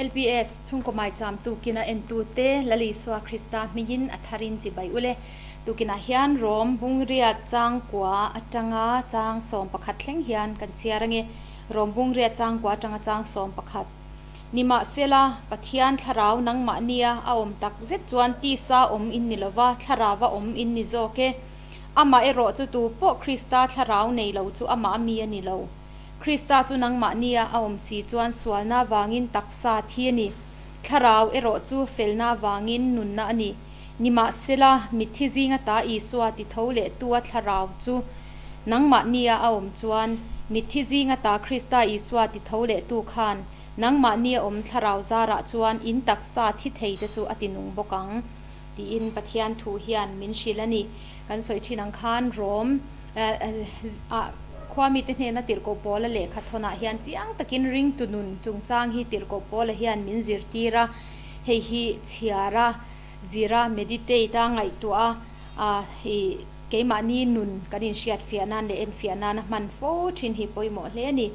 LPS, Chhungkaw Maicham tukina entute Lal Isua Krista hmingin a tharin chibai ule. Tukinah hian Rom Bungriat changkua atanga chang 11 thleng hian kan chhiar ange. Rom Bungriat changkua atanga chang 11. Nimahsela, Pathian thlarau nangmahnia a awm tak zet chuan tisa awm in ni lova, thlarauva awm in ni zawk e. Amah erawh chu tu pawh Krista thlarau nei lo chu amah mi a ni lo. Krista chu nangmahnia a awm si chuan sualna vangin taksa thi a ni. Thlarau erawh chu felna vangin nunna a ni. Nimahsela, mitthi zinga ta Isua ti tho leh tua thlarau chu nangmahnia a awm chuan, mitthi zinga ta Krista Isua ti tho leh tu khan nangmahnia awm thlarau zarah chuan in taksa thi thei te chu a ti nung bawk ang, tiin Pathian thu hian min hrilh a ni. Kan sawi thin ang khan Rom ah khua mite hnena tirhkoh Paula lehkha thawnah hian chiang takin ringtu nun chungchang hi tirhkoh Paula hian min zirtir a, hei hi chhiar a, zir a, meditate a, ngaihtuah a, i keimahni nun kan inhriat fiah nan leh enfiah nana hman fo thin hi pawimawh hle a ni.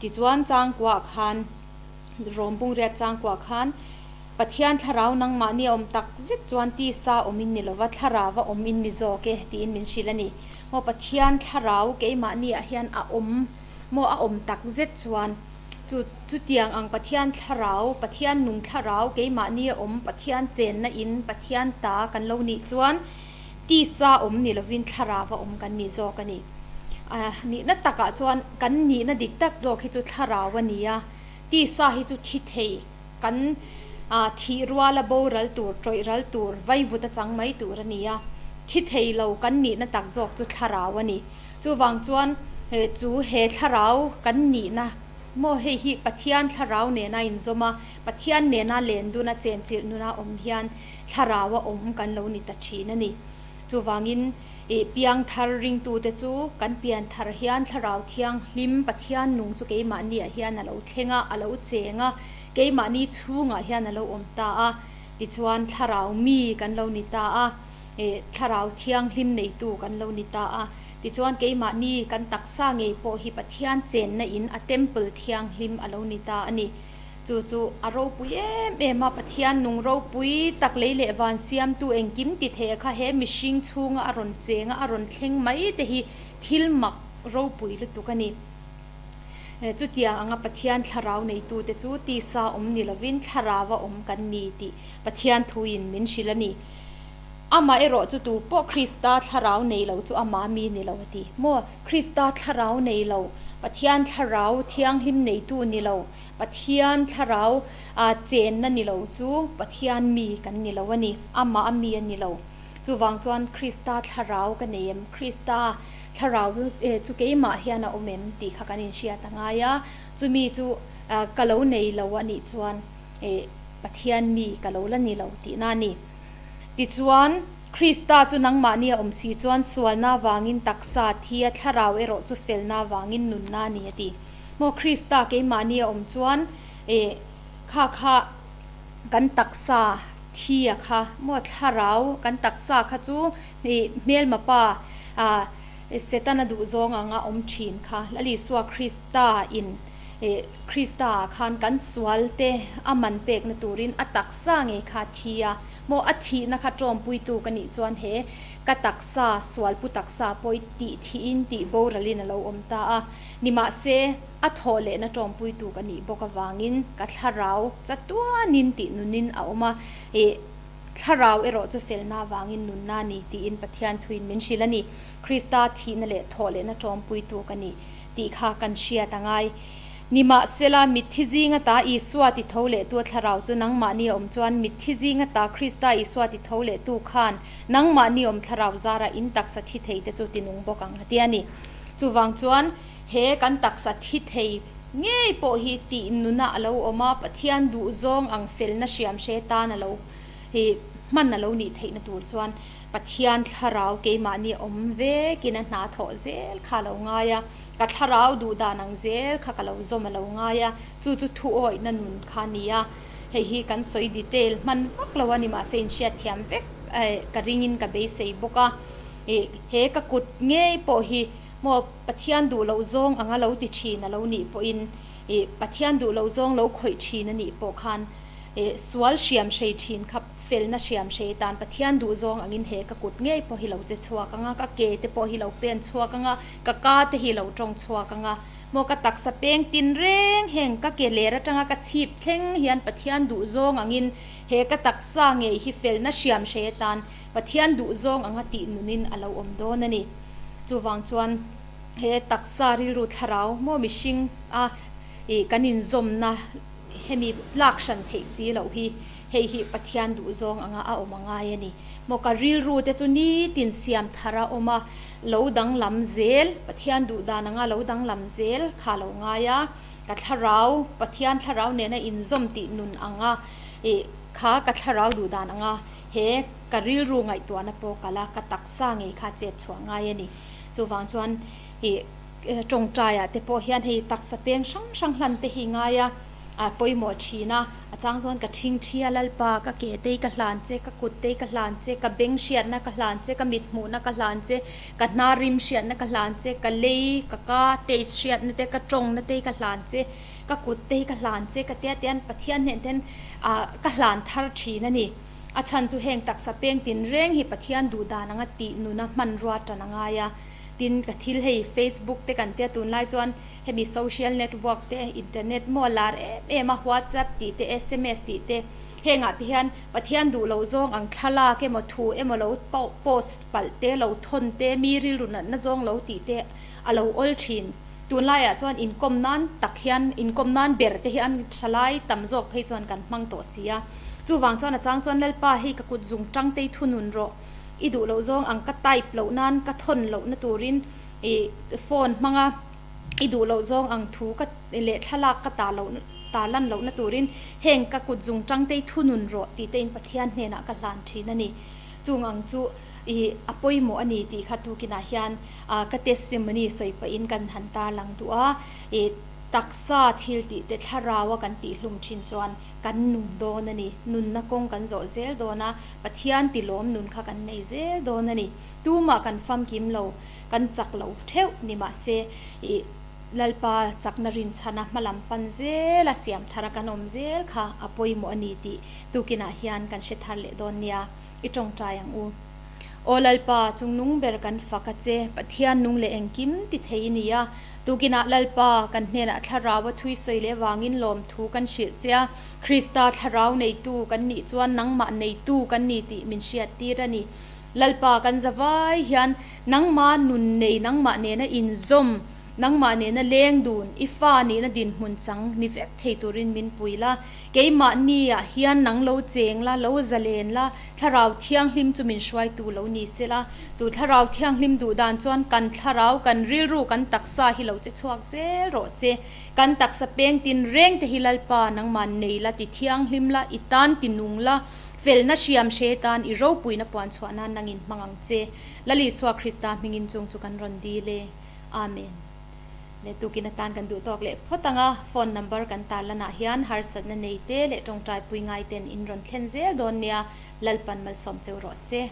Tichuan changkuah khan, Rom Bungriat changkuah khan Pathian thlarau nangmahni a awm tak zet chuan tisa awm in ni lova, thlarau a awm in ni zawk e tiin min hrilh a ni. Maw Pathian thlarau keimahni ah hian a awm maw a awm tak zet chuan chu chutiang ang Pathian thlarau, Pathian nung thlarau keimahni a awm Pathian chenna in Pathian ta kan lo nih chuan tisa awm ni lovin thlarau a awm kan ni zawk a ni. Nihna takah chuan kan nihna dik tak zawk hi chu thlarau a ni a, tisa hi chu thi thei. Kan thih ruala boral tur, tawih ral tur, vaivut a chang mai tur a ni a. Thi thei lo kan nihna tak zawk chu thlarau a ni. Chuvang chuan chu he thlarau kan nihna maw hei hi Pathian thlarau nena inzawm a, Pathian nena len duna chenchilh nuna awm hian thlarau a awm kan lo ni ta thin a ni. Chuvangin I piangthar ringtute chu kan pianthar hian Thlarau Thianghlim Pathian nung chu keimahniah hian a lo thleng a, a lo cheng a, keimahni chhungah hian a lo awm ta a, tichuan Thlarau mi kan lo ni ta a, Thlarau Thianghlim neitu kan lo ni ta a, tichuan keimahni kan taksa ngei pawh hi Pathian chenna in a temple thianghlim a lo ni ta a ni. Chu chu a ropui em em a, Pathian nung ropui tak lei leh van siamtu engkim ti thei a kha he mihring chhunga a rawn cheng a, a rawn thleng mai te hi thil mak ropui lutuk a ni. Chutiang anga Pathian thlarau neitute chu tisa awm ni lovin thlarau a awm kan ni tih Pathian thuin min hrilh a ni. Amah erawh chu tu pawh Krista thlarau nei lo chu ama mi ni lo a ti. Maw? Krista thlarau nei lo, Pathian thlarau thianghlim neitu ni lo, Pathian thlarau chenna ni lo chu Pathian mi kan ni lo a ni, amah a mi a ni lo. Chuvang chuan Krista thlarau ka nei em, Krista thlarau chu keimah hian a awm em tih kha kan inhriat a ngai a, chumi chu ka lo nei lo a nih chuan Pathian mi ka lo la ni lo tihna a ni. Tichuan, Krista chu nangmahni a awm si chuan sualna vangin taksa thi a, thlarau erawh chu felna vangin nunna a ni a ti. Maw Krista keimahni a awm chuan e kha kha kan taksa thi a kha maw thlarau kan taksa kha chu i hmelma pa a Setana duh zawng anga awm thin kha Lal Isua Krista in e Krista ah khan kan sual te a man pekna turin a taksa ngei kha thi a maw a thihna kha tawmpuitu ka nih chuan he ka taksa sualpu taksa pawh i tih thihin tih boralin a lo awm ta a. Nimahse, a thawh lehna tawmpuitu ka nih bawk avangin ka thlarau chatuanin tih nunin a awm a, ih, thlarau erawh chu felna avangin nunna a ni tiin Pathian thuin min hrilh a ni. Krista thihna leh thawh lehna tawmpuitu ka ni tih kha kan hriat a ngai. Nimahsela, mitthi zinga ta Isua ti tho lehtu a thlarau chu nangmahni a awm chuan mitthi zinga ta Krista Isua ti tho lehtu khan nangmahni awm thlarau zarah in taksa thi thei te chu ti nung bawk ang a ti a ni. Chuvang chuan he kan taksa thi thei ngei pawh hi tih nuna a lo awm a, Pathian duhzawng ang felna hriam hre tan a lo hi hman a lo nih theihna tur chuan Pathian thlarau keimahni awm vekin a hna thawh zel kha a lo ngai a, ka thlarau duh dan ang zel kha ka lo zawm a lo ngai a, chu chu thuawihna nun kha a ni a, hei hi kan sawi detail hman vak lo a ni mahse inhriatthiam vek ka ringin ka beisei bawk a. Ih, he ka kut ngei pawh hi maw Pathian duh loh zawng anga lo ti thin a lo nih pawhin Ih, Pathian duh lo zawng lo khawih thin a nih pawh khan ih sual hriam hrei thin kha felna hriam hrei tan Pathian duh zawng angin he ka kut ngei pawh hi lo che chhuak ang a, ka ke te pawh hi lo pen chhuak ang a, ka ka te hi lo tawng chhuak ang a. Maw ka taksa peng tin reng heng ka ke ler atanga ka chhip thleng hian Pathian duh zawng angin he ka taksa ngei hi felna hriam hrei atan Pathian duh zawng anga tih nunin a lo awm dawn a ni. Chuvang chuan he taksa rilru thlarau maw mihring a ih kan inzawmna hemi lak hran theih si loh hi hei hi Pathian duh zawng anga a awm a ngai a ni. Maw ka rilru te chu nitin siam thar a awm a, lo danglam zel, Pathian duh dan anga lo danglam zel kha lo ngai a, ka thlarau, Pathian thlarau nena inzawm tih nun anga ih kha ka thlarau duh dan anga he ka rilru ngaihtuahna pawh kal a, ka taksa ngei kha chet chhuah ngai a ni. Chuvang chuan ih tawngtaiah te pawh hian hei taksa peng hrang hrang hlan te hi ngai a, a pawimawh thin a, a chang chuan ka thing thi a Lalpa ka ke te hi ka hlan che, ka kut te hi ka hlan che, ka beng hriatna ka hlan che, ka mit hmuhna ka hlan che, ka hnar rim hriatna ka hlan che, ka lei, ka ka taste hriatna te, ka tawngna te hi ka hlan che, ka kut te hi ka hlan che ka tia tian Pathian hnen ten ah ka hlan thar thin a ni. A chhan chu heng taksa peng tinreng hi Pathian duh dan anga tih nuna hmanrua tan a ngai a. Tin, ka thil hei Facebook te kan tia tunlai chuan hemi social network te, internet maw lar em em a, WhatsApp tih te, sms tih te, hengah te hian Pathian duh loh zawng ang thlalak emaw thu emaw lo post palh te, lo thawn te, mi rilru natna zawng lo tih te a lo awl thin. Tunlaiah chuan inkawm nan tak hian, inkawm nan ber te hian thalai tam zawk phei chuan kan hmang tawh si a. Chuvang chuan a chang chuan Lalpa hei ka kut zung tang te i thunun rawh. I duh loh zawng ang ka type loh nan ka thawn loh na turin i phone hmanga i duh loh zawng ang thu ka leh thlalak ka ta loh ta lan loh na turin heng ka kut zung tang te i thunun rawh tih te in Pathian hnenah ka hlan thin a ni. Chung ang chu i a pawimawh a ni tih kha tukinah hian ka testimony sawi pahin kan han tarlang duh a, i taksa thil tih te thlarau a kan tih hlum thin chuan kan nung dawn a ni. Nunna kawng kan zawh zel dawn a, Pathian tilawm nun kha kan nei zel dawn a ni. Tumah kan famkim lo, kan chak lo theuh ni mahse ih Lalpa chakna rinchhana hmalam pan zela siam thara kan awm zel kha a pawimawh a ni tih tukinah hian kan hre thar leh dawn nia. I tawngtai ang u. Aw Lalpa, chungnung ber kan fak a che, Pathian nung leh engkim ti thei i ni a. Tukinah Lalpa, kan hnenah thlarau a thui sawi leh vangin lawmthu kan hrilh che a. Krista thlarau neitu kan nih chuan nangmah neitu kan ni tih min hriattir a ni. Lalpa kan za vai hian nangmah nun nei nangmah nena inzawm, nangmah nena leng dun, i fa nihna dinhmun chang ni vek thei turin min pui la. Keimahniah hian nang lo cheng la, lo zalen la, Thlarau Thianghlim chu min hruaitu lo ni se la. Chu Thlarau Thianghlim duh dan chuan kan thlarau, kan rilru, kan taksa hi lo che chhuak zel rawh se. Kan taksa peng tin reng te hi Lalpa nangmah nei la, ti thianghlim la, i tan ti nung la, felna hriam hre tan i ropuina puan chhuah nan nangin hmang ang che. Lal Isua Krista hmingin chung chu kan rawn dil e. Amen. Le tukin atan kan duh tawk leh phawt ang a, phone number kan tarlanah hian harsatna nei te leh tawngtai pui ngai ten in rawn thlen zel dawn nia, Lalpan malsawm cheu rawh se.